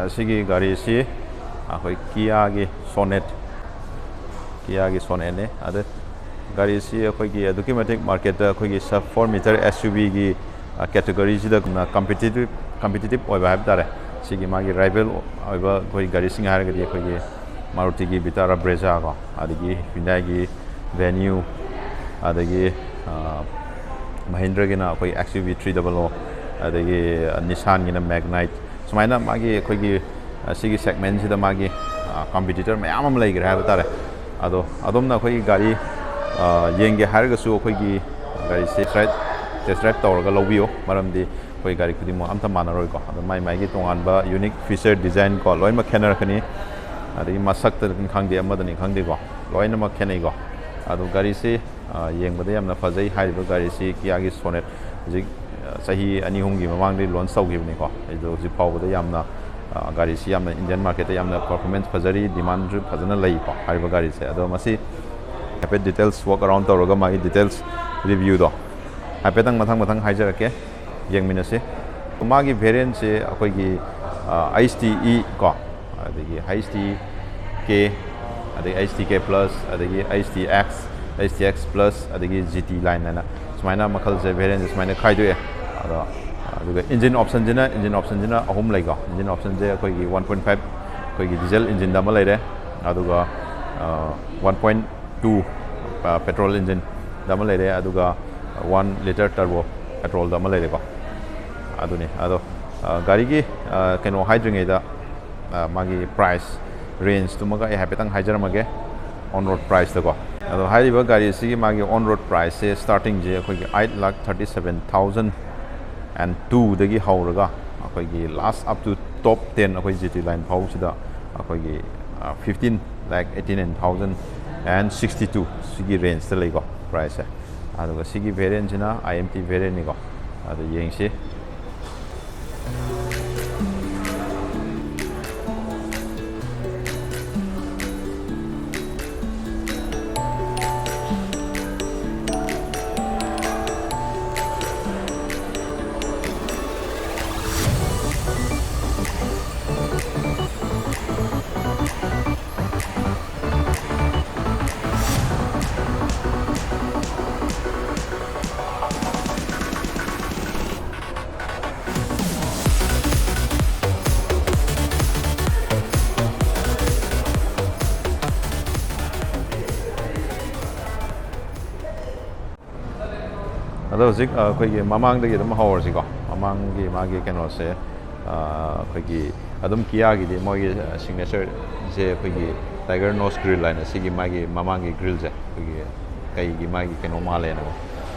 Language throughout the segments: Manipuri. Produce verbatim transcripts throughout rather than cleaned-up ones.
ꯑꯁꯤꯒꯤ ꯒꯥꯔꯤꯁꯤ ꯑꯩꯈꯣꯏ ꯀꯤꯌꯥꯒꯤ ꯁꯣꯅꯦꯠ, ꯀꯤꯌꯥꯒꯤ ꯁꯣꯅꯦꯠꯅꯤ꯫ ꯑꯗ ꯒꯥꯔꯤꯁꯤ ꯑꯩꯈꯣꯏꯒꯤ ꯑꯗꯨꯛꯀꯤ ꯃꯇꯤꯛ ꯃꯥꯔꯀꯦꯠꯇ ꯑꯩꯈꯣꯏꯒꯤ sub four meter S U V ꯒꯤ category ꯁꯤꯗ ꯀꯝꯄꯤꯇꯤꯇꯤꯞ, ꯀꯝꯄꯤꯇꯤꯇꯤꯞ ꯑꯣꯏꯕ ꯍꯥꯏꯕ ꯇꯥꯔꯦ꯫ ꯁꯤꯒꯤ ꯃꯥꯒꯤ ꯔꯥꯏꯕꯦꯜ ꯑꯣꯏꯕ ꯑꯩꯈꯣꯏ ꯒꯥꯔꯤꯁꯤꯡ ꯍꯥꯏꯔꯒꯗꯤ ꯑꯩꯈꯣꯏꯒꯤ ꯃꯥꯔꯨꯇꯤꯒꯤ ꯚꯤꯇꯥꯔꯥ ꯕ꯭ꯔꯦꯖꯥ ꯀꯣ, ꯑꯗꯒꯤ ꯍ꯭ꯌꯨꯟꯗꯥꯏꯒꯤ ꯚꯦꯅ꯭ꯌꯨ, ꯑꯗꯒꯤ ꯃꯍꯤꯟꯗ꯭ꯔꯒꯤꯅ ꯑꯩꯈꯣꯏ XUV three double O, ꯑꯗꯒꯤ ꯅꯤꯁꯥꯟꯒꯤꯅ ꯃꯦꯒꯅꯥꯏꯠ, ꯁꯨꯃꯥꯏꯅ ꯃꯥꯒꯤ ꯑꯩꯈꯣꯏꯒꯤ ꯁꯤꯒꯤ ꯁꯦꯒꯃꯦꯟꯁꯤꯗ ꯃꯥꯒꯤ ꯀꯝꯄꯤꯇꯤꯇꯔ ꯃꯌꯥꯝ ꯑꯃ ꯂꯩꯈ꯭ꯔꯦ ꯍꯥꯏꯕ ꯇꯥꯔꯦ꯫ ꯑꯗꯣ ꯑꯗꯣꯝꯅ ꯑꯩꯈꯣꯏꯒꯤ ꯒꯥꯔꯤ ꯌꯦꯡꯒꯦ ꯍꯥꯏꯔꯒꯁꯨ ꯑꯩꯈꯣꯏꯒꯤ ꯒꯥꯔꯤꯁꯦ ꯇꯦꯁ ꯗ꯭ꯔꯥꯏꯚ, ꯇꯦꯁ ꯗ꯭ꯔꯥꯏꯚ ꯇꯧꯔꯒ ꯂꯧꯕꯤꯌꯨ꯫ ꯃꯔꯝꯗꯤ ꯑꯩꯈꯣꯏ ꯒꯥꯔꯤ ꯈꯨꯗꯤꯡꯃꯛ ꯑꯝꯇ ꯃꯥꯟꯅꯔꯣꯏꯀꯣ꯫ ꯑꯗꯣ ꯃꯥꯏ ꯃꯥꯏꯒꯤ ꯇꯣꯉꯥꯟꯕ ꯌꯨꯅꯤꯛ ꯐꯤꯆꯔ ꯗꯤꯖꯥꯏꯟ ꯀꯣ, ꯂꯣꯏꯅꯃꯛ ꯈꯦꯠꯅꯔꯛꯀꯅꯤ꯫ ꯑꯗꯒꯤ ꯃꯁꯛꯇꯅꯤ ꯈꯪꯗꯦ, ꯑꯃꯗꯅꯤ ꯈꯪꯗꯦꯀꯣ, ꯂꯣꯏꯅꯃꯛ ꯈꯦꯠꯅꯩꯀꯣ꯫ ꯑꯗꯣ ꯒꯥꯔꯤꯁꯤ ꯌꯦꯡꯕꯗ ꯌꯥꯝꯅ ꯐꯖꯩ꯫ ꯍꯥꯏꯔꯤꯕ ꯒꯥꯔꯤꯁꯤ ꯀꯤꯌꯥꯒꯤ ꯁꯣꯅꯦꯠ ꯍꯧꯖꯤꯛ ꯆꯍꯤ ꯑꯅꯤ ꯑꯍꯨꯝꯒꯤ ꯃꯃꯥꯡꯗꯒꯤ ꯂꯣꯟꯁ ꯇꯧꯈꯤꯕꯅꯤꯀꯣ꯫ ꯑꯗꯣ ꯍꯧꯖꯤꯛ ꯐꯥꯎꯕꯗ ꯌꯥꯝꯅ ꯒꯥꯔꯤꯁꯤ ꯌꯥꯝꯅ ꯏꯟꯗꯤꯌꯟ ꯃꯥꯔꯀꯦꯠꯇ ꯌꯥꯝꯅ ꯄꯔꯐꯣꯔꯃꯦꯟꯁ ꯐꯖꯔꯤ, ꯗꯤꯃꯥꯟꯁꯨ ꯐꯖꯅ ꯂꯩꯀꯣ ꯍꯥꯏꯔꯤꯕ ꯒꯥꯔꯤꯁꯦ꯫ ꯑꯗꯣ ꯃꯁꯤ ꯍꯥꯏꯐꯦꯠ ꯗꯤꯇꯦꯜꯁ ꯋꯥꯛ ꯑꯔꯥꯎꯟ ꯇꯧꯔꯒ ꯃꯥꯒꯤ ꯗꯤꯇꯦꯜꯁ ꯔꯤꯚ꯭ꯌꯨꯗꯣ ꯍꯥꯏꯐꯦꯠꯇꯪ ꯃꯊꯪ ꯃꯊꯪ ꯍꯥꯏꯖꯔꯛꯀꯦ, ꯌꯦꯡꯃꯤꯟꯅꯁꯤ꯫ ꯃꯥꯒꯤ ꯚꯦꯔꯤꯌꯦꯟꯁꯦ ꯑꯩꯈꯣꯏꯒꯤ H T E ꯀꯣ, ꯑꯗꯒꯤ H T K, ꯑꯗꯒꯤ H T K plus, ꯑꯗꯒꯤ H T X, H T X plus, ꯑꯗꯒꯤ G T line ꯍꯥꯏꯅ ꯁꯨꯃꯥꯏꯅ ꯃꯈꯜꯁꯦ, ꯚꯦꯔꯤꯌꯦꯟꯁꯦ ꯁꯨꯃꯥꯏꯅ ꯈꯥꯏꯗꯣꯛꯑꯦ꯫ ꯑꯗꯣ ꯑꯗꯨꯒ ꯏꯟꯖꯤꯟ ꯑꯣꯞꯁꯟꯁꯤꯅ, ꯏꯟꯖꯤꯟ ꯑꯣꯞꯁꯟꯁꯤꯅ ꯑꯍꯨꯝ ꯂꯩꯀꯣ꯫ ꯏꯟꯖꯤꯟ ꯑꯣꯞꯁꯟꯁꯦ ꯑꯩꯈꯣꯏꯒꯤ one point five ꯑꯩꯈꯣꯏꯒꯤ ꯗꯤꯖꯜ ꯏꯟꯖꯤꯟꯗ ꯑꯃ ꯂꯩꯔꯦ, ꯑꯗꯨꯒ one point two ꯄꯦꯇ꯭ꯔꯣꯜ ꯏꯟꯖꯤꯟꯗ ꯑꯃ ꯂꯩꯔꯦ, ꯑꯗꯨꯒ one litre turbo ꯄꯦꯇ꯭ꯔꯣꯜꯗ ꯑꯃ ꯂꯩꯔꯦꯀꯣ꯫ ꯑꯗꯨꯅꯤ꯫ ꯑꯗꯣ ꯒꯥꯔꯤꯒꯤ ꯀꯩꯅꯣ ꯍꯥꯏꯗ꯭ꯔꯤꯉꯩꯗ ꯃꯥꯒꯤ ꯄ꯭ꯔꯥꯏꯁ ꯔꯦꯟꯖꯇꯨꯃꯒ ꯑꯩ ꯍꯥꯏꯐꯦꯠꯇꯪ ꯍꯥꯏꯖꯔꯝꯃꯒꯦ, on road priceꯇꯀꯣ꯫ ꯑꯗꯣ ꯍꯥꯏꯔꯤꯕ ꯒꯥꯔꯤ ꯑꯁꯤꯒꯤ ꯃꯥꯒꯤ on road priceꯁꯦ startingꯁꯦ ꯑꯩꯈꯣꯏꯒꯤ eight lakh thirty seven thousand and twoꯗꯒꯤ ꯍꯧꯔꯒ ꯑꯩꯈꯣꯏꯒꯤ last up to top ten ꯑꯩꯈꯣꯏ G T line ꯐꯥꯎꯁꯤꯗ ꯑꯩꯈꯣꯏꯒꯤ fifteen lakh eighty nine thousand and sixty two, ꯁꯤꯒꯤ ꯔꯦꯟꯖꯇ ꯂꯩꯀꯣ ꯄ꯭ꯔꯥꯏꯁꯁꯦ꯫ ꯑꯗꯨꯒ ꯁꯤꯒꯤ ꯚꯦꯔꯤꯌꯦꯟꯁꯤꯅ I M T variantꯅꯤꯀꯣ꯫ ꯑꯗꯨ ꯌꯦꯡꯁꯤ꯫ ꯍꯧꯖꯤꯛ ꯑ, ꯑꯩꯈꯣꯏꯒꯤ ꯃꯃꯥꯡꯗꯒꯤ ꯑꯗꯨꯝ ꯍꯧꯔꯁꯤꯀꯣ꯫ ꯃꯃꯥꯡꯒꯤ ꯃꯥꯒꯤ ꯀꯩꯅꯣꯁꯦ, ꯑ, ꯑꯩꯈꯣꯏꯒꯤ ꯑꯗꯨꯝ ꯀꯤꯌꯥꯒꯤꯗꯤ ꯃꯣꯏꯒꯤ ꯁꯤꯒꯅꯦꯆꯔꯁꯦ ꯑꯩꯈꯣꯏꯒꯤ ꯇꯥꯏꯒꯔ ꯅꯣꯁ ꯒ꯭ꯔꯤꯜ ꯍꯥꯏꯅ ꯁꯤꯒꯤ ꯃꯥꯒꯤ ꯃꯃꯥꯡꯒꯤ ꯒ꯭ꯔꯤꯜꯁꯦ ꯑꯩꯈꯣꯏꯒꯤ ꯀꯩꯒꯤ ꯃꯥꯒꯤ ꯀꯩꯅꯣ ꯃꯥꯜꯂꯦꯅꯀꯣ,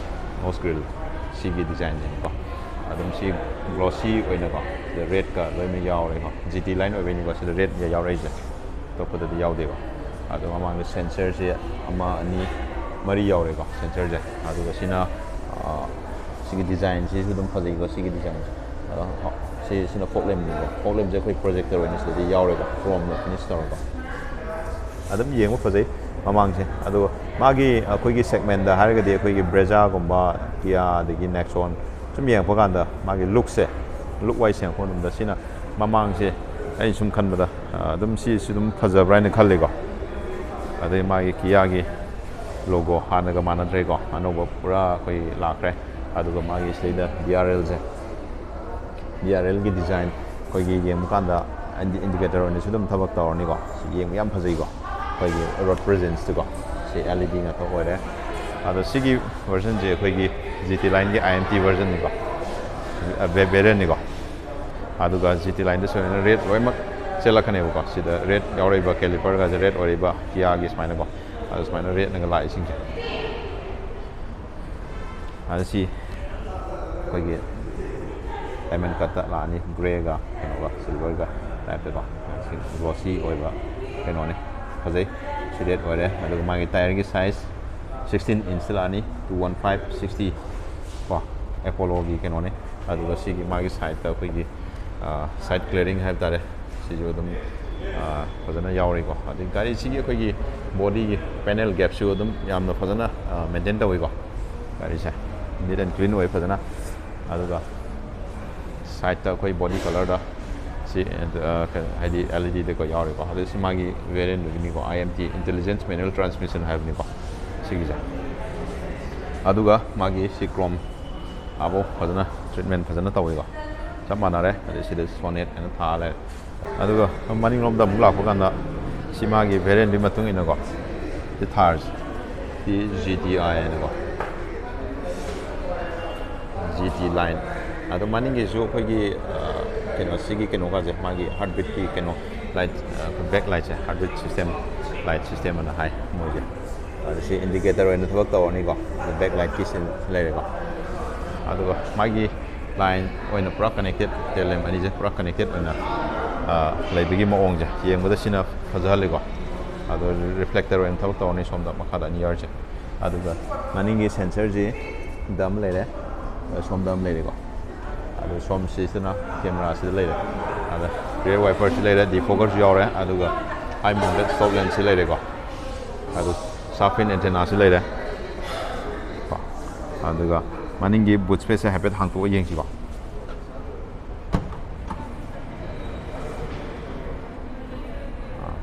ꯅꯣꯁ ꯒ꯭ꯔꯤꯜ ꯁꯤꯒꯤ ꯗꯤꯖꯥꯏꯟꯁꯤꯅꯀꯣ꯫ ꯑꯗꯨꯝ ꯁꯤ ꯒ꯭ꯂꯣꯁꯤ ꯑꯣꯏꯅꯀꯣ, ꯁꯤꯗ ꯔꯦꯗꯀ ꯂꯣꯏꯅ ꯌꯥꯎꯔꯦꯀꯣ꯫ ꯖꯤ ꯇꯤ ꯂꯥꯏꯟ ꯑꯣꯏꯕꯩꯅꯤꯀꯣ ꯁꯤꯗ ꯔꯦꯗ ꯌꯥꯎꯔꯛꯏꯁꯦ, ꯑꯇꯣꯞꯄꯗꯗꯤ ꯌꯥꯎꯗꯦꯀꯣ꯫ ꯑꯗꯣ ꯃꯃꯥꯡꯗ ꯁꯦꯟꯁꯔꯁꯦ ꯑꯃ, ꯑꯅꯤ, ꯃꯔꯤ ꯌꯥꯎꯔꯦꯀꯣ ꯁꯦꯟꯁꯔꯁꯦ꯫ ꯑꯗꯨꯒ ꯁꯤꯅ, ꯑ, ꯁꯤꯒꯤ ꯗꯤꯖꯥꯏꯟꯁꯤꯁꯨ ꯑꯗꯨꯝ ꯐꯖꯩꯀꯣ, ꯁꯤꯒꯤ ꯗꯤꯖꯥꯏꯟꯁꯦ꯫ ꯑꯗꯣ ꯁꯤ, ꯁꯤꯅ ꯐꯣꯛ ꯂꯦꯝꯅꯤꯀꯣ꯫ ꯐꯣꯛ ꯂꯦꯝꯁꯦ ꯑꯩꯈꯣꯏ ꯄ꯭ꯔꯣꯖꯦꯛꯇꯔ ꯑꯣꯏꯅ ꯁꯤꯗꯗꯤ ꯌꯥꯎꯔꯦꯀꯣ, ꯀ꯭ꯔꯣꯝꯅ ꯐꯤꯅꯤꯁ ꯇꯧꯔꯒ꯫ ꯑꯗꯨꯝ ꯌꯦꯡꯕ ꯐꯖꯩ ꯃꯃꯥꯡꯁꯦ꯫ ꯑꯗꯨꯒ ꯃꯥꯒꯤ ꯑꯩꯈꯣꯏꯒꯤ ꯁꯦꯒꯃꯦꯟꯗ ꯍꯥꯏꯔꯒꯗꯤ ꯑꯩꯈꯣꯏꯒꯤ ꯕ꯭ꯔꯦꯖꯥꯒꯨꯝꯕ, ꯀꯤꯌꯥ, ꯑꯗꯒꯤ ꯅꯦꯛꯁꯣꯟ ꯁꯨꯝ ꯌꯦꯡꯉꯛꯄ ꯀꯥꯟꯗ ꯃꯥꯒꯤ ꯂꯨꯛꯁꯦ, ꯂꯨꯛ ꯋꯥꯏꯁ ꯌꯦꯡꯉꯛꯄ ꯃꯇꯝꯗ ꯁꯤꯅ ꯃꯃꯥꯡꯁꯦ ꯑꯩꯅ ꯁꯨꯝ ꯈꯟꯕꯗ, ꯑ, ꯑꯗꯨꯝ ꯁꯤꯁꯨ ꯑꯗꯨꯝ ꯐꯖꯕ꯭ꯔꯥ ꯍꯥꯏꯅ ꯈꯜꯂꯤꯀꯣ꯫ ꯑꯗꯩ ꯃꯥꯒꯤ ꯀꯤꯌꯥꯒꯤ ꯂꯣꯒꯣ ꯍꯥꯟꯅꯒ ꯃꯥꯟꯅꯗ꯭ꯔꯦꯀꯣ, ꯑꯅꯧꯕ ꯄꯨꯔꯥ ꯑꯩꯈꯣꯏ ꯂꯥꯛꯈ꯭ꯔꯦ꯫ ꯑꯗꯨꯒ ꯃꯥꯒꯤ ꯁꯤꯗꯩꯗ ꯕꯤ ꯑꯥꯔ ꯑꯦꯜꯁꯦ, ꯕꯤ ꯑꯥꯔ ꯑꯦꯜꯒꯤ ꯗꯤꯖꯥꯏꯟ ꯑꯩꯈꯣꯏꯒꯤ ꯌꯦꯡꯕ ꯀꯥꯟꯗ ꯏꯟꯗꯤ-, ꯏꯟꯗꯤꯀꯦꯇꯔ ꯑꯣꯏꯅꯁꯨ ꯑꯗꯨꯝ ꯊꯕꯛ ꯇꯧꯔꯅꯤꯀꯣ꯫ ꯁꯤ ꯌꯦꯡꯕ ꯌꯥꯝ ꯐꯖꯩꯀꯣ, ꯑꯩꯈꯣꯏꯒꯤ ꯔꯣꯗ ꯄ꯭ꯔꯦꯖꯦꯟꯁꯇꯀꯣ꯫ ꯁꯤ ꯑꯦꯜ ꯏ ꯗꯤ ꯉꯥꯛꯇ ꯑꯣꯏꯔꯦ꯫ ꯑꯗꯣ ꯁꯤꯒꯤ ꯚꯔꯖꯟꯁꯦ ꯑꯩꯈꯣꯏꯒꯤ ꯖꯤ ꯇꯤ ꯂꯥꯏꯟꯒꯤ ꯑꯥꯏ ꯑꯦꯝ ꯇꯤ ꯚꯔꯖꯟꯅꯤꯀꯣ, ꯚꯦꯔꯤꯌꯟꯅꯤꯀꯣ꯫ ꯑꯗꯨꯒ ꯖꯤ ꯇꯤ ꯂꯥꯏꯟꯗ ꯁꯨꯃꯥꯏꯅ ꯔꯦꯠ ꯂꯣꯏꯅꯃꯛ ꯆꯦꯜꯂꯛꯀꯅꯦꯕꯀꯣ꯫ ꯁꯤꯗ ꯔꯦꯠ ꯌꯥꯎꯔꯛꯏꯕ ꯀꯦꯂꯤꯄꯔꯒꯁꯦ ꯔꯦꯠ ꯑꯣꯏꯔꯛꯏꯕ, ꯀꯤꯌꯥꯒꯤ ꯁꯨꯃꯥꯏꯅꯀꯣ꯫ ꯑꯗꯨ ꯁꯨꯃꯥꯏꯅ ꯔꯦꯠꯅꯒ ꯂꯥꯛꯏꯁꯤꯡꯁꯦ꯫ ꯑꯗ ꯁꯤ ꯑꯩꯈꯣꯏꯒꯤ ꯗꯥꯏꯃꯟ ꯀꯠꯇ ꯂꯥꯛꯑꯅꯤ, ꯒ꯭ꯔꯦꯒ ꯀꯩꯅꯣꯒ ꯁꯤꯜꯚꯔꯒ ꯇꯥꯏꯞꯇꯀꯣ꯫ ꯁꯤ ꯒ꯭ꯂꯣꯁꯤ ꯑꯣꯏꯕ ꯀꯩꯅꯣꯅꯤ, ꯐꯖꯩ꯫ ꯁꯤ ꯔꯦꯠ ꯑꯣꯏꯔꯦ꯫ ꯑꯗꯨꯒ ꯃꯥꯒꯤ ꯇꯥꯌꯔꯒꯤ ꯁꯥꯏꯖ ꯁꯤꯛꯁꯇꯤꯟ ꯏꯟꯁꯇ ꯂꯥꯛꯑꯅꯤ, ꯇꯨ ꯋꯥꯟ ꯐꯥꯏꯚ ꯁꯤꯛꯁꯇꯤ ꯀꯣ, ꯑꯦꯄꯣꯂꯣꯒꯤ ꯀꯩꯅꯣꯅꯤ꯫ ꯑꯗꯨꯒ ꯁꯤꯒꯤ ꯃꯥꯒꯤ ꯁꯥꯏꯗꯠꯇ ꯑꯩꯈꯣꯏꯒꯤ, ꯑ, ꯁꯥꯏꯗ ꯀ꯭ꯂꯤꯌꯥꯔꯤꯡ ꯍꯥꯏꯕ ꯇꯥꯔꯦ, ꯁꯤꯁꯨ ꯑꯗꯨꯝ, ꯑ, ꯐꯖꯅ ꯌꯥꯎꯔꯤꯀꯣ꯫ ꯑꯗꯩ ꯒꯥꯔꯤꯁꯤꯒꯤ ꯑꯩꯈꯣꯏꯒꯤ ꯕꯣꯗꯤꯒꯤ ꯄꯦꯅꯦꯜ ꯒꯦꯞꯁꯨ ꯑꯗꯨꯝ ꯌꯥꯝꯅ ꯐꯖꯅ, ꯑ, ꯃꯦꯟꯇꯦꯟ ꯇꯧꯋꯤꯀꯣ꯫ ꯒꯥꯔꯤꯁꯦ ꯅꯤꯠ ꯑꯦꯟ ꯀ꯭ꯂꯤꯟ ꯑꯣꯏ ꯐꯖꯅ꯫ ꯑꯗꯨꯒ ꯁꯥꯏꯠꯇ ꯑꯩꯈꯣꯏ ꯕꯣꯗꯤ ꯀꯂꯔꯗ ꯁꯤ, ꯑ, ꯀꯩꯅꯣ, ꯍꯥꯏꯗꯤ ꯑꯦꯜ ꯏ ꯗꯤꯗꯀꯣ ꯌꯥꯎꯔꯤꯀꯣ꯫ ꯑꯗꯩ ꯁꯤ ꯃꯥꯒꯤ ꯚꯦꯔꯤꯌꯟꯗꯨꯒꯤꯅꯤꯀꯣ, I M T, intelligence manual transmission ꯍꯥꯏꯕꯅꯤꯀꯣ ꯁꯤꯒꯤꯁꯦ꯫ ꯑꯗꯨꯒ ꯃꯥꯒꯤ ꯁꯤ ꯀ꯭ꯔꯣꯝ ꯑꯥꯕꯧ ꯐꯖꯅ ꯇ꯭ꯔꯤꯠꯃꯦꯟ ꯐꯖꯅ ꯇꯧꯋꯤꯀꯣ꯫ ꯆꯞ ꯃꯥꯟꯅꯔꯦ꯫ ꯑꯗꯩ ꯁꯤꯗ ꯁꯣꯅꯦꯠ ꯍꯥꯏꯅ ꯊꯥ ꯂꯩꯔꯦ꯫ ꯑꯗꯨꯒ ꯃꯅꯤꯡꯂꯣꯝꯗ ꯑꯃꯨꯛ ꯂꯥꯛꯄ ꯀꯥꯟꯗ ꯁꯤ ꯃꯥꯒꯤ ꯚꯦꯔꯤꯌꯟꯗꯨꯒꯤ ꯃꯇꯨꯡ ꯏꯟꯅꯀꯣ, ꯁꯤ ꯊꯥꯔꯁꯦ, ꯁꯤ ꯖꯤ ꯇꯤ ꯑꯥꯏ ꯍꯥꯏꯅꯀꯣ꯫ G T line꯫ ꯑꯗꯣ ꯃꯅꯤꯡꯒꯤꯁꯨ ꯑꯩꯈꯣꯏꯒꯤ ꯀꯩꯅꯣ, ꯁꯤꯒꯤ ꯀꯩꯅꯣꯒꯁꯦ, ꯃꯥꯒꯤ heartbeat ꯀꯤ ꯀꯩꯅꯣ, light, back light ꯁꯦ heartbeat system, light system ꯑꯅ ꯍꯥꯏ ꯃꯣꯏꯁꯦ꯫ ꯑꯗ ꯁꯤ indicator ꯑꯣꯏꯅ ꯊꯕꯛ ꯇꯧꯔꯅꯤꯀꯣ꯫ ꯑꯗ back light ꯀꯤ ꯁꯤ ꯂꯩꯔꯦꯀꯣ꯫ ꯑꯗꯨꯒ ꯃꯥꯒꯤ line ꯑꯣꯏꯅ ꯄꯨꯔꯥ connected, tail lamp ꯑꯅꯤꯁꯦ ꯄꯨꯔꯥ connected ꯑꯣꯏꯅ ꯂꯩꯕꯒꯤ ꯃꯑꯣꯡꯁꯦ ꯌꯦꯡꯕꯗ ꯁꯤꯅ ꯐꯖꯍꯜꯂꯤꯀꯣ꯫ ꯑꯗꯣ reflector ꯑꯣꯏꯅ ꯊꯕꯛ ꯇꯧꯔꯅꯤ ꯁꯣꯝꯗ ꯃꯈꯥꯗ ꯑꯅꯤ ꯌꯥꯎꯔꯤꯁꯦ꯫ ꯑꯗꯨꯒ ꯃꯅꯤꯡꯒꯤ sensor ꯁꯤ ꯗ ꯑꯃ ꯂꯩꯔꯦ, ꯁꯣꯝꯗ ꯑꯃ ꯂꯩꯔꯦꯀꯣ꯫ ꯑꯗꯨ ꯁꯣꯝ ꯁꯤꯁꯤꯅ camera ꯁꯤꯗ ꯂꯩꯔꯦ꯫ ꯑꯗ rear wiper ꯁꯤ ꯂꯩꯔꯦ, defogger ꯁꯨ ꯌꯥꯎꯔꯦ, ꯑꯗꯨꯒ high mounted stop lamp ꯁꯤ ꯂꯩꯔꯦꯀꯣ꯫ ꯑꯗꯨ shark fin antenna ꯁꯤ ꯂꯩꯔꯦ꯫ ꯀꯣ, ꯑꯗꯨꯒ ꯃꯅꯤꯡꯒꯤ boot space ꯁꯦ ꯍꯥꯏꯐꯦꯠ ꯍꯥꯡꯇꯣꯛꯑ ꯌꯦꯡꯁꯤꯀꯣ꯫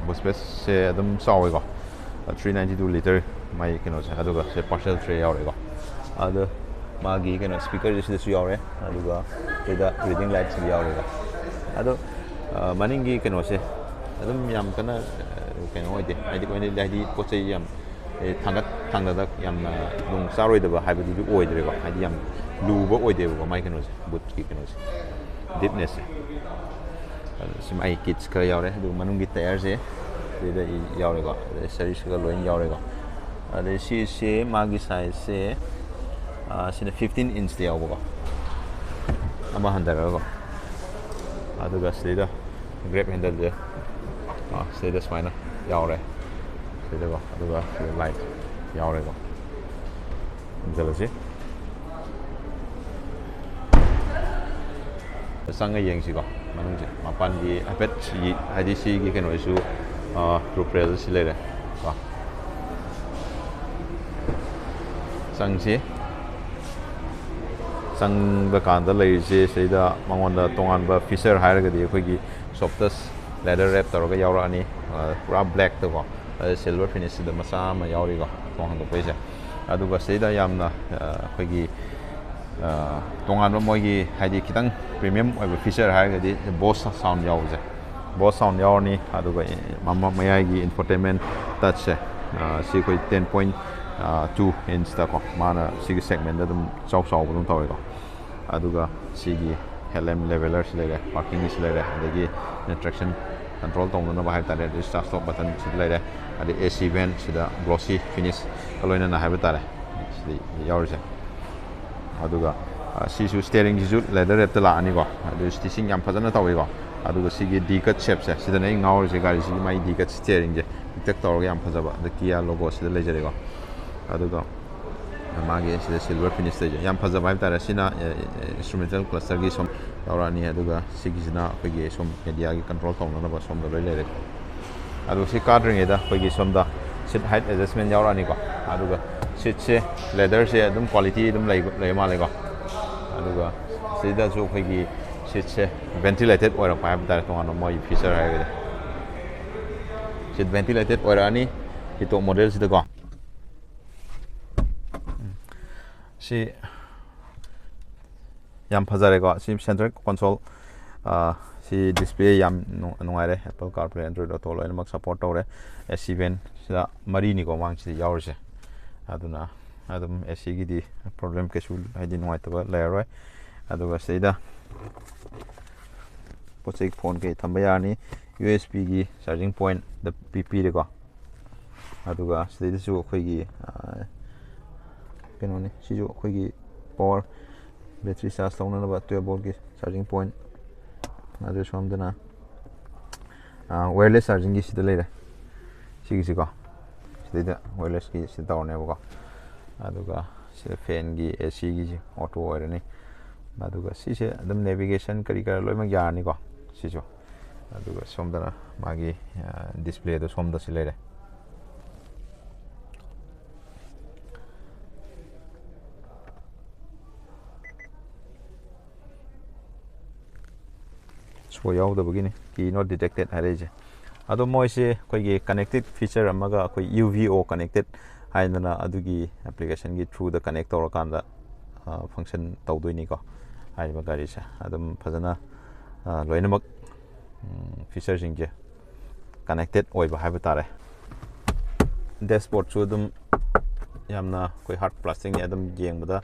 Boot space ꯁꯦ ꯑꯗꯨꯝ ꯆꯥꯎꯋꯦꯀꯣ, three ninety two litre ꯃꯥꯒꯤ ꯀꯩꯅꯣꯁꯦ꯫ ꯑꯗꯨꯒ ꯁꯦ parcel tray ꯌꯥꯎꯔꯦꯀꯣ꯫ ꯑꯗꯣ ꯃꯥꯒꯤ ꯀꯩꯅꯣ speaker ꯁꯦ ꯁꯤꯗꯁꯨ ꯌꯥꯎꯔꯦ, ꯑꯗꯨꯒ ꯁꯤꯗ reading light ꯁꯨ ꯌꯥꯎꯔꯦꯀꯣ꯫ ꯑꯗꯣ ꯃꯅꯤꯡꯒꯤ ꯀꯩꯅꯣꯁꯦ ꯑꯗꯨꯝ ꯌꯥꯝ ꯀꯟꯅ ꯀꯩꯅꯣ ꯑꯣꯏꯗꯦ, ꯍꯥꯏꯗꯤ ꯑꯣꯏꯅꯗꯤ ꯍꯥꯏꯗꯤ ꯄꯣꯠ ꯆꯩ ꯌꯥꯝ ꯊꯥꯡꯒꯠ ꯊꯥꯡꯗꯗ ꯌꯥꯝꯅ ꯅꯨꯡ ꯆꯥꯔꯣꯏꯗꯕ ꯍꯥꯏꯕꯗꯨꯗꯤ ꯑꯣꯏꯗ꯭ꯔꯦꯀꯣ꯫ ꯍꯥꯏꯗꯤ ꯌꯥꯝ ꯂꯨꯕ ꯑꯣꯏꯗꯦꯕꯀꯣ ꯃꯥꯏ ꯀꯩꯅꯣꯁꯦ, boot ꯀꯤ ꯀꯩꯅꯣꯁꯦ, deepness ꯁꯦ꯫ ꯑꯗꯨ ꯁꯤ ꯃꯥꯏ kits ꯈꯔ ꯌꯥꯎꯔꯦ꯫ ꯑꯗꯨꯒ ꯃꯅꯨꯡꯒꯤ tyre ꯁꯦ ꯁꯤꯗ ꯌꯥꯎꯔꯦꯀꯣ꯫ ꯑꯗꯩ series ꯈꯔ ꯂꯣꯏꯅ ꯌꯥꯎꯔꯦꯀꯣ꯫ ꯑꯗꯩ ꯁꯤꯁꯦ ꯃꯥꯒꯤ size ꯁꯦ, ꯁꯤꯅ fifteen inch ꯇ ꯌꯥꯎꯕꯀꯣ, ꯑꯃ ꯍꯟꯊꯔꯒꯀꯣ꯫ ꯑꯗꯨꯒ ꯁꯤꯗꯩꯗ grab handle ꯁꯦ, ꯁꯤꯗꯩꯗ ꯁꯨꯃꯥꯏꯅ ꯌꯥꯎꯔꯦ꯫ ꯁꯤꯗꯀꯣ, ꯑꯗꯨꯒ ꯁꯤꯗ light ꯌꯥꯎꯔꯦꯀꯣ꯫ ꯍꯟꯖꯜꯂꯁꯤ꯫ ꯆꯪꯉ ꯌꯦꯡꯁꯤꯀꯣ ꯃꯅꯨꯡꯁꯦ꯫ ꯃꯄꯥꯟꯒꯤ ꯍꯥꯏꯐꯦꯠ ꯁꯤꯒꯤ, ꯍꯥꯏꯗꯤ ꯁꯤꯒꯤ ꯀꯩꯅꯣꯁꯤꯁꯨ, roof rail ꯁꯤ ꯂꯩꯔꯦ ꯀꯣ꯫ ꯆꯪꯁꯤ꯫ ꯆꯪꯕ ꯀꯥꯟꯗ ꯂꯩꯔꯤꯁꯦ ꯁꯤꯗꯩꯗ ꯃꯉꯣꯟꯗ ꯇꯣꯉꯥꯟꯕ feature ꯍꯥꯏꯔꯒꯗꯤ ꯑꯩꯈꯣꯏꯒꯤ soft touch leather wrap ꯇꯧꯔꯒ ꯌꯥꯎꯔꯛꯑꯅꯤ꯫ ꯄꯨꯔꯥ black ꯇꯀꯣ꯫ ꯑꯗ silver finish ꯁꯤꯗ ꯃꯆꯥ ꯑꯃ ꯌꯥꯎꯔꯤꯀꯣ, ꯊꯣꯡ ꯍꯥꯡꯗꯣꯛꯄꯩꯁꯦ꯫ ꯑꯗꯨꯒ ꯁꯤꯗꯩꯗ ꯌꯥꯝꯅ ꯑꯩꯈꯣꯏꯒꯤ ꯇꯣꯉꯥꯟꯕ ꯃꯣꯏꯒꯤ ꯍꯥꯏꯗꯤ ꯈꯤꯇꯪ premium ꯑꯣꯏꯕ feature ꯍꯥꯏꯔꯒꯗꯤ Bose sound ꯌꯥꯎꯕꯁꯦ꯫ Bose sound ꯌꯥꯎꯔꯅꯤ꯫ ꯑꯗꯨꯒ ꯃꯌꯥꯏꯒꯤ infotainment touch ꯁꯦ, ꯁꯤ ꯑꯩꯈꯣꯏ ten point ꯇꯨ ꯏꯟꯁꯇꯀꯣ, ꯃꯥꯅ ꯁꯤꯒꯤ ꯁꯦꯒꯃꯦꯟꯗ ꯑꯗꯨꯝ ꯆꯥꯎ ꯆꯥꯎꯕ ꯑꯗꯨꯝ ꯇꯧꯋꯦꯀꯣ꯫ ꯑꯗꯨꯒ ꯁꯤꯒꯤ ꯍꯦꯠ ꯂꯦꯝ ꯂꯦꯕꯦꯂꯔꯁꯤ ꯂꯩꯔꯦ, ꯄꯥꯔꯀꯤꯡꯒꯤꯁꯤ ꯂꯩꯔꯦ, ꯑꯗꯒꯤ ꯇ꯭ꯔꯦꯛꯁꯟ ꯀꯟꯇ꯭ꯔꯣꯜ ꯇꯧꯅꯅꯕ ꯍꯥꯏꯕ ꯇꯥꯔꯦ, ꯑꯗꯩ ꯁ꯭ꯇꯥꯔꯠ ꯁ꯭ꯇꯣꯞ ꯕꯇꯟ ꯁꯤꯗ ꯂꯩꯔꯦ, ꯑꯗꯩ ꯑꯦ ꯁꯤ ꯚꯦꯟ ꯁꯤꯗ ꯒ꯭ꯂꯣꯁꯤ ꯐꯤꯅꯤꯁꯀ ꯂꯣꯏꯅꯅ ꯍꯥꯏꯕ ꯇꯥꯔꯦ ꯁꯤꯗ ꯌꯥꯎꯔꯤꯁꯦ꯫ ꯑꯗꯨꯒ ꯑ, ꯁꯤꯁꯨ ꯁ꯭ꯇꯤꯌꯔꯤꯡꯁꯤꯁꯨ ꯂꯦꯗꯔ ꯔꯦꯞꯇ ꯂꯥꯛꯑꯅꯤꯀꯣ꯫ ꯑꯗꯨ ꯁ꯭ꯇꯤꯆꯤꯡ ꯌꯥꯝ ꯐꯖꯅ ꯇꯧꯋꯤꯀꯣ꯫ ꯑꯗꯨꯒ ꯁꯤꯒꯤ ꯗꯤ ꯀꯠ ꯁꯦꯞꯁꯦ, ꯁꯤꯗꯅꯦ ꯑꯩ ꯉꯥꯎꯔꯤꯁꯦ, ꯒꯥꯔꯤꯁꯤꯒꯤ ꯃꯥꯏ ꯗꯤ ꯀꯠ ꯁ꯭ꯇꯤꯌꯔꯤꯡꯁꯦ ꯄꯤꯛꯇꯛ ꯇꯧꯔꯒ ꯌꯥꯝ ꯐꯖꯕ, ꯑꯗ ꯀꯤꯌꯥ ꯂꯣꯒꯣ ꯁꯤꯗ ꯂꯩꯖꯔꯦꯀꯣ꯫ ꯑꯗꯨꯒ ꯃꯥꯒꯤ ꯁꯤꯗ ꯁꯤꯜꯚꯔ ꯐꯤꯅꯤꯁ ꯂꯩꯖꯩ, ꯌꯥꯝ ꯐꯖꯕ ꯍꯥꯏꯕ ꯇꯥꯔꯦ꯫ ꯁꯤꯅ ꯏꯟꯁꯇ꯭ꯔꯨꯃꯦꯟꯇꯦꯜ ꯀ꯭ꯂꯁꯇꯔꯒꯤ ꯁꯨꯝ ꯌꯥꯎꯔꯛꯑꯅꯤ, ꯑꯗꯨꯒ ꯁꯤꯒꯤꯁꯤꯅ ꯑꯩꯈꯣꯏꯒꯤ ꯁꯨꯝ ꯃꯦꯗꯤꯌꯥꯒꯤ ꯀꯟꯇ꯭ꯔꯣꯜ ꯇꯧꯅꯅꯕ ꯁꯣꯝꯗ ꯂꯣꯏ ꯂꯩꯔꯦꯀꯣ꯫ ꯑꯗꯨ ꯁꯤ ꯀꯥꯗ꯭ꯔꯤꯉꯩꯗ ꯑꯩꯈꯣꯏꯒꯤ ꯁꯣꯝꯗ ꯁꯤꯠ ꯍꯥꯏꯠ ꯑꯦꯗꯖꯁꯃꯦꯟ ꯌꯥꯎꯔꯛꯑꯅꯤꯀꯣ꯫ ꯑꯗꯨꯒ ꯁꯤꯠꯁꯦ, ꯂꯦꯗꯔꯁꯦ ꯑꯗꯨꯝ ꯀ꯭ꯋꯥꯂꯤꯇꯤ ꯑꯗꯨꯝ ꯂꯩꯕ, ꯂꯩ ꯃꯥꯜꯂꯦꯀꯣ꯫ ꯑꯗꯨꯒ ꯁꯤꯗꯁꯨ ꯑꯩꯈꯣꯏꯒꯤ ꯁꯤꯠꯁꯦ ꯚꯦꯟꯇꯤꯂꯦꯇꯦꯠ ꯑꯣꯏꯔꯛꯄ ꯍꯥꯏꯕ ꯇꯥꯔꯦ, ꯇꯣꯉꯥꯟꯕ ꯃꯣꯏ ꯐꯤꯆꯔ ꯍꯥꯏꯔꯒꯗꯤ꯫ ꯁꯤꯠ ꯚꯦꯟꯇꯤꯂꯦꯇꯦꯠ ꯑꯣꯏꯔꯛꯑꯅꯤ ꯁꯤ ꯇꯣꯞ ꯃꯣꯗꯦꯜꯁꯤꯗꯀꯣ꯫ ꯁꯤ ꯌꯥꯝ ꯐꯖꯔꯦꯀꯣ꯫ ꯁꯤ ꯁꯦꯟꯇ꯭ꯔꯦꯜ ꯀꯣꯟꯁꯣꯜ, ꯁꯤ ꯗꯤꯁꯄ꯭ꯂꯦ ꯌꯥꯝ ꯅꯨꯡ-, ꯅꯨꯡꯉꯥꯏꯔꯦ꯫ Apple CarPlay, Android Auto ꯂꯣꯏꯅꯃꯛ ꯁꯞꯄꯣꯔꯠ ꯇꯧꯔꯦ꯫ ꯑꯦ ꯁꯤ ꯚꯦꯟꯁꯤꯗ ꯃꯔꯤꯅꯤꯀꯣ ꯃꯥꯡꯁꯤꯗ ꯌꯥꯎꯔꯤꯁꯦ꯫ ꯑꯗꯨꯅ ꯑꯗꯨꯝ ꯑꯦ ꯁꯤꯒꯤꯗꯤ ꯄ꯭ꯔꯣꯕ꯭ꯂꯦꯝ ꯀꯩꯁꯨ, ꯍꯥꯏꯗꯤ, ꯅꯨꯡꯉꯥꯏꯇꯕ ꯂꯩꯔꯔꯣꯏ꯫ ꯑꯗꯨꯒ ꯁꯤꯗꯩꯗ ꯄꯣꯠ ꯆꯩ, ꯐꯣꯟ ꯀꯩ ꯊꯝꯕ ꯌꯥꯔꯅꯤ꯫ ꯌꯨ ꯑꯦꯁ ꯕꯤꯒꯤ ꯆꯥꯔꯖꯤꯡ ꯄꯣꯏꯟꯠꯇ ꯄꯤ-, ꯄꯤꯔꯦꯀꯣ꯫ ꯑꯗꯨꯒ ꯁꯤꯗꯩꯗꯁꯨ ꯑꯩꯈꯣꯏꯒꯤ, ꯑ, ꯀꯩꯅꯣꯅꯤ, ꯁꯤꯁꯨ ꯑꯩꯈꯣꯏꯒꯤ ꯄꯋꯥꯔ ꯕꯦꯇ꯭ꯔꯤ ꯆꯥꯔꯖ ꯇꯧꯅꯅꯕ twelve voltꯀꯤ ꯆꯥꯔꯖꯤꯡ ꯄꯣꯏꯟꯠ꯫ ꯑꯗꯨ ꯁꯣꯝꯗꯅ ꯋꯥꯌꯔꯂꯦꯁ ꯆꯥꯔꯖꯤꯡꯒꯤ ꯁꯤꯗ ꯂꯩꯔꯦ, ꯁꯤꯒꯤꯁꯤꯀꯣ꯫ ꯁꯤꯗꯩꯗ ꯋꯥꯌꯔꯂꯦꯁꯀꯤ ꯁꯤꯗ ꯇꯧꯔꯅꯦꯕꯀꯣ꯫ ꯑꯗꯨꯒ ꯁꯤꯗ ꯐꯦꯟꯒꯤ, ꯑꯦ ꯁꯤꯒꯤꯁꯤ ꯑꯣꯇꯣ ꯑꯣꯏꯔꯅꯤ꯫ ꯑꯗꯨꯒ ꯁꯤꯁꯦ ꯑꯗꯨꯝ ꯅꯦꯚꯤꯒꯦꯁꯟ ꯀꯔꯤ ꯀꯔꯥ ꯂꯣꯏꯅꯃꯛ ꯌꯥꯔꯅꯤꯀꯣ ꯁꯤꯁꯨ꯫ ꯑꯗꯨꯒ ꯁꯣꯝꯗꯅ ꯃꯥꯒꯤ, ꯑ, ꯗꯤꯁꯄ꯭ꯂꯦꯗꯣ ꯁꯣꯝꯗ ꯁꯤ ꯂꯩꯔꯦ꯫ ꯁꯣ ꯌꯥꯎꯗꯕꯒꯤꯅꯤ, key not detected ꯍꯥꯏꯔꯛꯏꯁꯦ꯫ ꯑꯗꯣ ꯃꯣꯏꯁꯦ ꯑꯩꯈꯣꯏꯒꯤ ꯀꯅꯦꯛꯇꯦꯠ ꯐꯤꯆꯔ ꯑꯃꯒ ꯑꯩꯈꯣꯏ ꯌꯨ ꯚꯤ ꯑꯣ ꯀꯅꯦꯛꯇꯦꯠ ꯍꯥꯏꯗꯅ ꯑꯗꯨꯒꯤ ꯑꯦꯄ꯭ꯂꯤꯀꯦꯁꯟꯒꯤ ꯊ꯭ꯔꯨꯗ ꯀꯅꯦꯛ ꯇꯧꯔꯀꯥꯟꯗ, ꯑ, ꯐꯪꯁꯟ ꯇꯧꯗꯣꯏꯅꯤꯀꯣ꯫ ꯍꯥꯏꯔꯤꯕ ꯒꯥꯔꯤꯁꯦ ꯑꯗꯨꯝ ꯐꯖꯅ, ꯑ, ꯂꯣꯏꯅꯃꯛ, ꯎꯝ, ꯐꯤꯆꯔꯁꯤꯡꯁꯦ ꯀꯅꯦꯛꯇꯦꯠ ꯑꯣꯏꯕ ꯍꯥꯏꯕ ꯇꯥꯔꯦ꯫ ꯗꯦꯁꯕꯣꯔꯗꯁꯨ ꯑꯗꯨꯝ ꯌꯥꯝꯅ ꯑꯩꯈꯣꯏ ꯍꯥꯔꯠ ꯄ꯭ꯂꯥꯁꯇꯤꯛꯅꯤ, ꯑꯗꯨꯝ ꯌꯦꯡꯕꯗ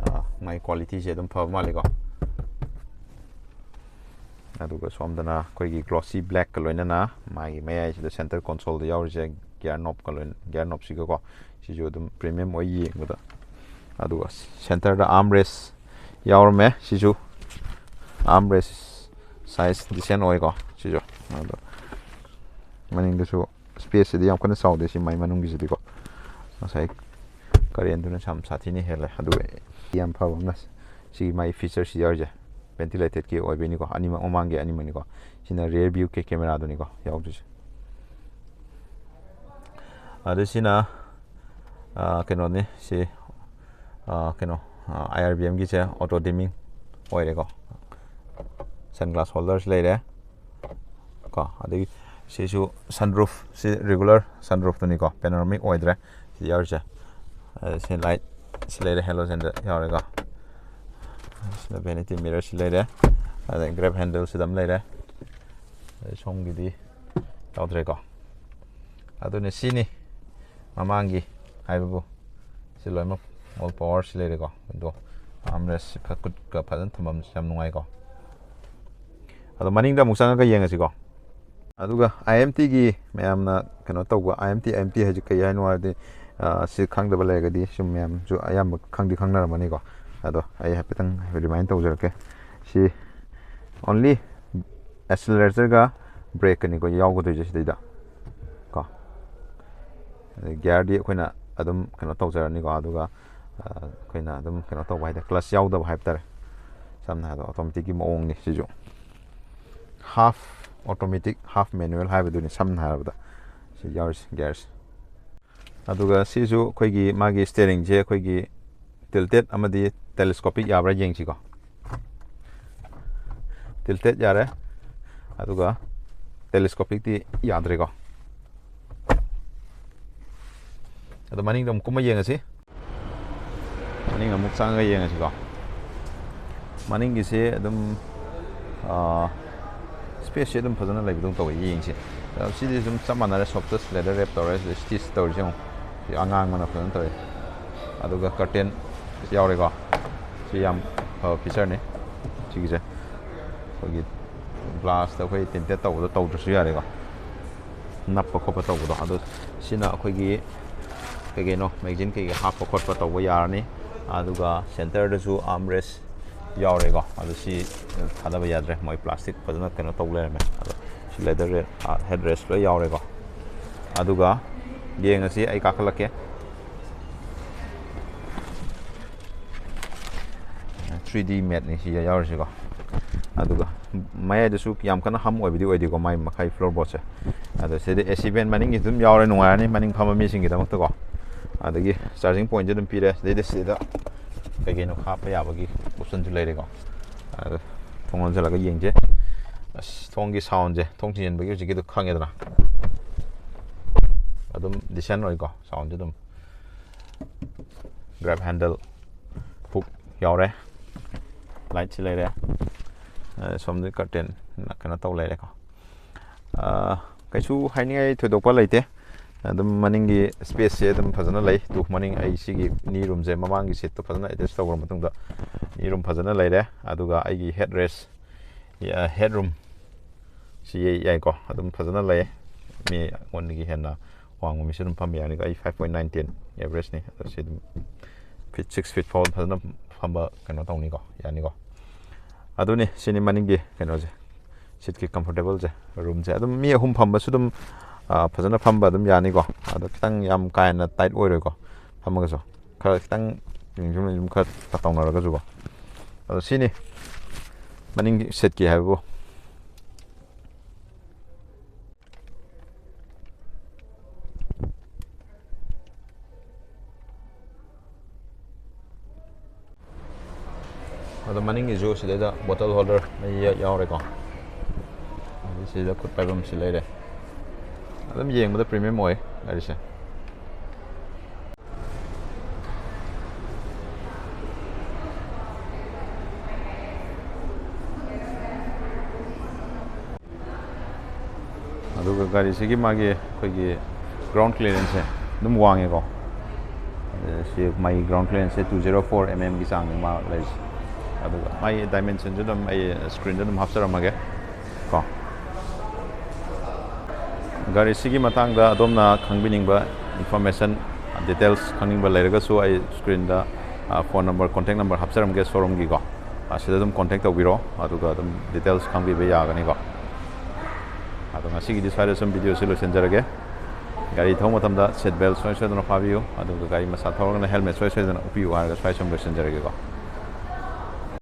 ꯑ, ꯃꯥꯒꯤ ꯀ꯭ꯋꯥꯂꯤꯇꯤꯁꯦ ꯑꯗꯨꯝ ꯐꯕ ꯃꯥꯜꯂꯤꯀꯣ꯫ ꯑꯗꯨꯒ ꯁꯣꯝꯗꯅ ꯑꯩꯈꯣꯏꯒꯤ ꯒ꯭ꯂꯣꯁꯤ ꯕ꯭ꯂꯦꯛꯀ ꯂꯣꯏꯅꯅ ꯃꯥꯒꯤ ꯃꯌꯥꯏꯁꯤꯗ ꯁꯦꯟꯇꯔ ꯀꯣꯟꯁꯣꯜꯗ ꯌꯥꯎꯔꯤꯁꯦ ꯒꯤꯌꯥꯔ ꯅꯣꯞꯀ ꯂꯣꯏꯅ, ꯒꯤꯌꯥꯔ ꯅꯣꯞꯁꯤꯒꯀꯣ꯫ ꯁꯤꯁꯨ ꯑꯗꯨꯝ ꯄ꯭ꯔꯤꯃꯤꯌꯝ ꯑꯣꯏ ꯌꯦꯡꯕꯗ꯫ ꯑꯗꯨꯒ ꯁꯦꯟꯇꯔꯗ ꯑꯥꯔꯝ ꯔꯦꯁ ꯌꯥꯎꯔꯝꯃꯦ꯫ ꯁꯤꯁꯨ ꯑꯥꯔꯝ ꯔꯦꯁ ꯁꯥꯏꯖ ꯗꯤꯁꯦꯟ ꯑꯣꯏꯀꯣ꯫ ꯁꯤꯁꯨ ꯑꯗꯣ ꯃꯅꯤꯡꯗꯁꯨ ꯁ꯭ꯄꯦꯁꯁꯤꯗꯤ ꯌꯥꯝ ꯀꯟꯅ ꯆꯥꯎꯗꯦ ꯁꯤ ꯃꯥꯏ ꯃꯅꯨꯡꯒꯤꯁꯤꯗꯤꯀꯣ꯫ ꯉꯁꯥꯏ ꯀꯔꯦꯟꯗꯨꯅ ꯌꯥꯝ ꯁꯥꯊꯤꯅ ꯍꯦꯜꯂꯦ꯫ ꯑꯗꯨꯒ ꯌꯥꯝ ꯐꯕ ꯑꯃꯅ ꯁꯤꯒꯤ ꯃꯥꯏ ꯐꯤꯆꯔꯁꯤ ꯌꯥꯎꯔꯤꯁꯦ ꯚꯦꯟꯇꯤꯂꯦꯇꯦꯠꯀꯤ ꯑꯣꯏꯕꯩꯅꯤꯀꯣ꯫ ꯑꯅꯤꯃꯛ ꯃꯃꯥꯡꯒꯤ ꯑꯅꯤꯃꯛꯅꯤꯀꯣ꯫ ꯁꯤꯅ ꯔꯤꯌꯔ ꯚ꯭ꯌꯨ ꯀꯦꯃꯦꯔꯥꯗꯨꯅꯤꯀꯣ ꯌꯥꯎꯗꯣꯏꯁꯦ꯫ ꯑꯗ ꯁꯤꯅ ꯑ, ꯀꯩꯅꯣꯅꯤ ꯁꯤ, ꯑ, ꯀꯩꯅꯣ, ꯑꯥꯏ ꯑꯥꯔ ꯕꯤ ꯑꯦꯝꯒꯤꯁꯦ ꯑꯣꯇꯣ ꯗꯤꯃꯤꯡ ꯑꯣꯏꯔꯦꯀꯣ꯫ ꯁꯟ ꯒ꯭ꯂꯥꯁ ꯍꯣꯜꯗꯔꯁ ꯂꯩꯔꯦ ꯀꯣ꯫ ꯑꯗꯒꯤ ꯁꯤꯁꯨ ꯁꯟꯔꯨꯐ, ꯁꯤ ꯔꯤꯒꯨꯂꯔ ꯁꯟꯔꯨꯐꯇꯨꯅꯤꯀꯣ, ꯄꯦꯅꯣꯔꯥꯃꯤꯛ ꯑꯣꯏꯗ꯭ꯔꯦ ꯁꯤ ꯌꯥꯎꯔꯤꯁꯦ꯫ ꯑ, ꯁꯤ ꯂꯥꯏꯠ ꯁꯤ ꯂꯩꯔꯦ, ꯍꯦꯂꯣꯖꯦꯟꯗ ꯌꯥꯎꯔꯦꯀꯣ꯫ ꯁꯤꯗ ꯚꯦꯅꯤꯇꯤ ꯃꯤꯔꯔꯁꯤ ꯂꯩꯔꯦ꯫ ꯑꯗꯩ ꯒ꯭ꯔꯦꯞ ꯍꯦꯟꯗꯜꯁꯤꯗ ꯑꯃ ꯂꯩꯔꯦ꯫ ꯑꯗꯩ ꯁꯣꯝꯒꯤꯗꯤ ꯇꯧꯗ꯭ꯔꯦꯀꯣ꯫ ꯑꯗꯨꯅ ꯁꯤꯅꯤ ꯃꯃꯥꯡꯒꯤ ꯍꯥꯏꯕꯕꯨ꯫ ꯁꯤ ꯂꯣꯏꯅꯃꯛ ꯑꯣꯜ ꯄꯋꯥꯔꯁꯤ ꯂꯩꯔꯦꯀꯣ꯫ ꯑꯗꯣ ꯑꯥꯔꯝꯔꯦꯁꯁꯤ ꯈꯨꯠꯀ ꯐꯖꯅ ꯊꯝꯐꯝꯁꯤ ꯌꯥꯝ ꯅꯨꯡꯉꯥꯏꯀꯣ꯫ ꯑꯗꯣ ꯃꯅꯤꯡꯗ ꯑꯃꯨꯛ ꯆꯪꯉꯒ ꯌꯦꯡꯉꯁꯤꯀꯣ꯫ ꯑꯗꯨꯒ ꯑꯥꯏ ꯑꯦꯝ ꯇꯤꯒꯤ ꯃꯌꯥꯝꯅ ꯀꯩꯅꯣ ꯇꯧꯕ, ꯑꯥꯏ ꯑꯦꯝ ꯇꯤ, ꯑꯥꯏ ꯑꯦꯝ ꯇꯤ ꯍꯥꯏꯁꯦ ꯀꯩ ꯍꯥꯏꯅꯣ ꯍꯥꯏꯔꯗꯤ, ꯑ, ꯁꯤ ꯈꯪꯗꯕ ꯂꯩꯔꯒꯗꯤ ꯁꯨꯝ ꯃꯌꯥꯝꯁꯨ ꯑꯌꯥꯝꯕ ꯈꯪꯗꯤ ꯈꯪꯅꯔꯝꯃꯅꯤꯀꯣ꯫ ꯑꯗꯣ ꯑꯩ ꯍꯥꯏꯐꯦꯠꯇꯪ ꯔꯤꯃꯥꯏꯟ ꯇꯧꯖꯔꯛꯀꯦ꯫ ꯁꯤ ꯑꯣꯟꯂꯤ ꯑꯦꯛꯁꯤꯂꯔꯦꯇꯔꯒ ꯕ꯭ꯔꯦꯛꯀꯅꯤꯀꯣ ꯌꯥꯎꯒꯗꯣꯏꯁꯦ ꯁꯤꯗꯩꯗ ꯀꯣ꯫ ꯑꯗꯩ ꯒꯤꯌꯔꯗꯤ ꯑꯩꯈꯣꯏꯅ ꯑꯗꯨꯝ ꯀꯩꯅꯣ ꯇꯧꯖꯔꯅꯤꯀꯣ꯫ ꯑꯗꯨꯒ, ꯑ, ꯑꯩꯈꯣꯏꯅ ꯑꯗꯨꯝ ꯀꯩꯅꯣ ꯇꯧꯕ ꯍꯥꯏꯇꯥꯔꯦ, ꯀ꯭ꯂꯁ ꯌꯥꯎꯗꯕ ꯍꯥꯏꯕ ꯇꯥꯔꯦ꯫ ꯁꯝꯅ ꯍꯥꯏꯔꯕꯗ ꯑꯣꯇꯣꯃꯦꯇꯤꯛꯀꯤ ꯃꯑꯣꯡꯅꯤ ꯁꯤꯁꯨ꯫ ꯍꯥꯐ ꯑꯣꯇꯣꯃꯦꯇꯤꯛ, ꯍꯥꯐ ꯃꯦꯅꯨꯋꯦꯜ ꯍꯥꯏꯕꯗꯨꯅꯤ ꯁꯝꯅ ꯍꯥꯏꯔꯕꯗ ꯁꯤ ꯌꯥꯎꯔꯤꯁꯦ ꯒꯤꯌꯔꯁꯦ꯫ ꯑꯗꯨꯒ ꯁꯤꯁꯨ ꯑꯩꯈꯣꯏꯒꯤ ꯃꯥꯒꯤ ꯁ꯭ꯇꯦꯔꯤꯡꯁꯦ ꯑꯩꯈꯣꯏꯒꯤ ꯇꯤꯜꯇꯦꯠ ꯑꯃꯗꯤ ꯇꯦꯂꯦꯁꯀꯣꯄꯤꯛ ꯌꯥꯕ꯭ꯔꯥ ꯌꯦꯡꯁꯤꯀꯣ꯫ ꯇꯤꯜꯇꯦꯠ ꯌꯥꯔꯦ, ꯑꯗꯨꯒ ꯇꯦꯂꯦꯁꯀꯣꯄꯤꯛꯇꯤ ꯌꯥꯗ꯭ꯔꯦꯀꯣ꯫ ꯑꯗꯣ ꯃꯅꯤꯡꯗ ꯑꯃꯨꯛ ꯀꯨꯝꯃ ꯌꯦꯡꯉꯁꯤ꯫ ꯃꯅꯤꯡ ꯑꯃꯨꯛ ꯆꯪꯉꯒ ꯌꯦꯡꯉꯁꯤꯀꯣ꯫ ꯃꯅꯤꯡꯒꯤꯁꯦ ꯑꯗꯨꯝ, ꯑꯥ, ꯁ꯭ꯄꯦꯁꯁꯦ ꯑꯗꯨꯝ ꯐꯖꯅ ꯂꯩꯕꯗꯧ ꯇꯧꯋꯦ, ꯌꯦꯡꯁꯤ꯫ ꯑꯗꯣ ꯁꯤꯗꯤ ꯑꯗꯨꯝ ꯆꯞ ꯃꯥꯟꯅꯔꯦ, ꯁꯣꯐꯇꯁ ꯂꯦꯗꯔ ꯔꯦꯞ ꯇꯧꯔꯦ꯫ ꯁꯤꯗ ꯁ꯭ꯇꯤꯆ ꯇꯧꯔꯤꯁꯦ ꯑꯃꯨꯛ ꯑꯉꯥꯡꯕꯅ ꯐꯖꯅ ꯇꯧꯋꯦ꯫ ꯑꯗꯨꯒ curtain ꯌꯥꯎꯔꯦꯀꯣ꯫ ꯁꯤ ꯌꯥꯝ ꯐꯕ feature ꯅꯤ꯫ ꯁꯤꯒꯤꯁꯦ ꯑꯩꯈꯣꯏꯒꯤ glass ꯇ ꯑꯩꯈꯣꯏ tinted ꯇꯧꯕꯗꯣ ꯇꯧꯗ꯭ꯔꯁꯨ ꯌꯥꯔꯦꯀꯣ꯫ ꯅꯞꯄ ꯈꯣꯠꯄ ꯇꯧꯕꯗꯣ꯫ ꯑꯗꯣ ꯁꯤꯅ ꯑꯩꯈꯣꯏꯒꯤ ꯀꯩ ꯀꯩꯅꯣ magazine ꯀꯩꯀꯩ ꯍꯥꯞꯄ ꯈꯣꯠꯄ ꯇꯧꯕ ꯌꯥꯔꯅꯤ꯫ ꯑꯗꯨꯒ center ꯗꯁꯨ arm rest ꯌꯥꯎꯔꯦꯀꯣ꯫ ꯑꯗꯣ ꯁꯤ ꯊꯥꯗꯕ ꯌꯥꯗ꯭ꯔꯦ, ꯃꯣꯏ plastic ꯐꯖꯅ ꯀꯩꯅꯣ ꯇꯧ ꯂꯩꯔꯝꯃꯦ꯫ ꯑꯗꯣ ꯁꯤ leather head rest ꯂꯣꯏ ꯌꯥꯎꯔꯦꯀꯣ꯫ ꯑꯗꯨꯒ ꯌꯦꯡꯉꯁꯤ, ꯑꯩ ꯀꯥꯈꯠꯂꯛꯀꯦ꯫ Three D mat ꯅꯤ ꯁꯤ ꯌꯥꯎꯔꯤꯁꯤꯀꯣ꯫ ꯑꯗꯨꯒ ꯃꯌꯥꯏꯗꯁꯨ ꯌꯥꯝ ꯀꯟꯅ hump ꯑꯣꯏꯕꯗꯤ ꯑꯣꯏꯗꯦꯀꯣ, ꯃꯥꯏ ꯃꯈꯥꯏ floorboard ꯁꯦ꯫ ꯑꯗꯣ ꯁꯤꯗꯤ AC vent ꯃꯅꯤꯡꯒꯤ ꯑꯗꯨꯝ ꯌꯥꯎꯔꯦ, ꯅꯨꯡꯉꯥꯏꯔꯅꯤ ꯃꯅꯤꯡ ꯐꯝꯕ ꯃꯤꯁꯤꯡꯒꯤꯗꯃꯛꯇꯀꯣ꯫ ꯑꯗꯒꯤ charging point ꯁꯨ ꯑꯗꯨꯝ ꯄꯤꯔꯦ꯫ ꯁꯤꯗꯩꯗ ꯁꯤꯗ ꯀꯩ ꯀꯩꯅꯣ ꯍꯥꯞꯄ ꯌꯥꯕꯒꯤ option ꯁꯨ ꯂꯩꯔꯦꯀꯣ꯫ ꯑꯗꯣ ꯊꯣꯡ ꯂꯣꯟꯁꯤꯜꯂꯒ ꯌꯦꯡꯁꯦ꯫ ꯑꯁ, ꯊꯣꯡꯒꯤ sound ꯁꯦ, ꯊꯣꯡ ꯊꯤꯡꯖꯤꯟꯕꯒꯤ ꯍꯧꯖꯤꯛꯀꯤꯗꯣ ꯈꯪꯉꯦꯗꯅ꯫ ꯑꯗꯨꯝ decent ꯑꯣꯏꯀꯣ, sound ꯁꯦ ꯑꯗꯨꯝ꯫ Grab handle hook ꯌꯥꯎꯔꯦ꯫ Light ꯁꯤ ꯂꯩꯔꯦ꯫ ꯑ, ꯁꯣꯝꯗ curtain ꯀꯩꯅꯣ ꯇꯧ ꯂꯩꯔꯦꯀꯣ꯫ ꯑ, ꯀꯩꯁꯨ ꯍꯥꯏꯅꯤꯡꯉꯥꯏ ꯊꯣꯏꯗꯣꯛꯄ ꯂꯩꯇꯦ꯫ ꯑꯗꯨꯝ ꯃꯅꯤꯡꯒꯤ space ꯁꯦ ꯑꯗꯨꯝ ꯐꯖꯅ ꯂꯩ꯫ ꯇꯨ, ꯃꯅꯤꯡ ꯑꯩ ꯁꯤꯒꯤ knee room ꯁꯦ ꯃꯃꯥꯡꯒꯤ seat ꯇꯣ ꯐꯖꯅ adjust ꯇꯧꯔ ꯃꯇꯨꯡꯗ knee room ꯐꯖꯅ ꯂꯩꯔꯦ꯫ ꯑꯗꯨꯒ ꯑꯩꯒꯤ head rest, ꯑ, head room ꯁꯤ ꯌꯥꯏꯀꯣ, ꯑꯗꯨꯝ ꯐꯖꯅ ꯂꯩ꯫ ꯃꯤ ꯑꯩꯉꯣꯟꯗꯒꯤ ꯍꯦꯟꯅ ꯋꯥꯡꯕ ꯃꯤꯁꯨ ꯑꯗꯨꯝ ꯐꯝꯕ ꯌꯥꯅꯤꯀꯣ꯫ ꯑꯩ five point nine ten average ꯅꯤ꯫ ꯑꯗꯣ ꯁꯤ ꯑꯗꯨꯝ feet six feet ꯐꯥꯎ ꯐꯖꯅ ꯐꯝꯕ ꯀꯩꯅꯣ ꯇꯧꯅꯤꯀꯣ, ꯌꯥꯅꯤꯀꯣ꯫ ꯑꯗꯨꯅꯤ, ꯁꯤꯅꯤ ꯃꯅꯤꯡꯒꯤ ꯀꯩꯅꯣꯁꯦ, seat ꯀꯤ comfortable ꯁꯦ, room ꯁꯦ꯫ ꯑꯗꯨꯝ ꯃꯤ ꯑꯍꯨꯝ ꯐꯝꯕꯁꯨ ꯑꯗꯨꯝ, ꯑ, ꯐꯖꯅ ꯐꯝꯕ ꯑꯗꯨꯝ ꯌꯥꯅꯤꯀꯣ꯫ ꯑꯗꯣ ꯈꯤꯇꯪ ꯌꯥꯝ ꯀꯥ ꯍꯦꯟꯅ tight ꯑꯣꯏꯔꯣꯏꯀꯣ, ꯐꯝꯃꯒꯁꯨ꯫ ꯈꯔ ꯈꯤꯇꯪ ꯌꯨꯝ ꯌꯨꯝ ꯈꯔ ꯇꯧꯅꯔꯒꯁꯨꯀꯣ꯫ ꯑꯗꯣ ꯁꯤꯅꯤ ꯃꯅꯤꯡꯒꯤ seat ꯀꯤ ꯍꯥꯏꯕꯕꯨ꯫ ꯑꯗꯣ ꯃꯅꯤꯡꯒꯤꯁꯨ ꯁꯤꯗꯩꯗ bottle holder ꯂꯩ ꯌꯥꯎꯔꯦꯀꯣ꯫ ꯑꯗꯩ ꯁꯤꯗ ꯈꯨꯠ ꯄꯥꯏꯐꯝꯁꯤ ꯂꯩꯔꯦ꯫ ꯑꯗꯨꯝ ꯌꯦꯡꯕꯗ premium ꯑꯣꯏ ꯒꯥꯔꯤꯁꯦ꯫ ꯑꯗꯨꯒ ꯒꯥꯔꯤꯁꯤꯒꯤ ꯃꯥꯒꯤ ꯑꯩꯈꯣꯏꯒꯤ ground clearance ꯁꯦ, ꯑꯗꯨꯝ ꯋꯥꯡꯉꯦꯀꯣ꯫ ꯑꯗ ꯁꯤ ꯃꯥꯒꯤ ground clearance ꯁꯦ two zero four mm ꯒꯤ ꯆꯥꯡꯅꯤ ꯃꯥ ꯂꯩꯔꯤꯁꯦ꯫ ꯑꯗꯨꯒ ꯃꯥꯒꯤ dimension ꯁꯨ ꯑꯗꯨꯝ ꯑꯩ screen ꯗ ꯑꯗꯨꯝ ꯍꯥꯞꯆꯔꯝꯃꯒꯦ ꯀꯣ꯫ ꯒꯥꯔꯤꯁꯤꯒꯤ ꯃꯇꯥꯡꯗ ꯑꯗꯣꯝꯅ ꯈꯪꯕꯤꯅꯤꯡꯕ information, details ꯈꯪꯅꯤꯡꯕ ꯂꯩꯔꯒꯁꯨ ꯑꯩ screen ꯗ, ꯑ, phone number, contact number ꯍꯥꯞꯆꯔꯝꯒꯦ showroom ꯒꯤꯀꯣ꯫ ꯑ, ꯁꯤꯗ ꯑꯗꯨꯝ contact ꯇꯧꯕꯤꯔꯣ, ꯑꯗꯨꯒ ꯑꯗꯨꯝ details ꯈꯪꯕꯤꯕ ꯌꯥꯒꯅꯤꯀꯣ꯫ ꯑꯗꯣ ꯉꯁꯤꯒꯤꯗꯤ ꯁ꯭ꯋꯥꯏꯗ ꯁꯨꯝ video ꯁꯤ ꯂꯣꯏꯁꯤꯟꯖꯔꯒꯦ꯫ ꯒꯥꯔꯤ ꯊꯧꯕ ꯃꯇꯝꯗ seat belt ꯁꯨꯡꯁꯣꯏ ꯁꯣꯏꯗꯅ ꯐꯥꯕꯤꯌꯨ, ꯑꯗꯨꯒ ꯒꯥꯔꯤ ꯃꯆꯥ ꯊꯧꯔꯒꯅ helmet ꯁꯨꯡꯁꯣꯏ ꯁꯣꯏꯗꯅ ꯎꯞꯄꯤꯌꯨ ꯍꯥꯏꯔꯒ ꯁ꯭ꯋꯥꯏ ꯁꯨꯝ ꯂꯣꯏꯁꯤꯟꯖꯔꯒꯦꯀꯣ꯫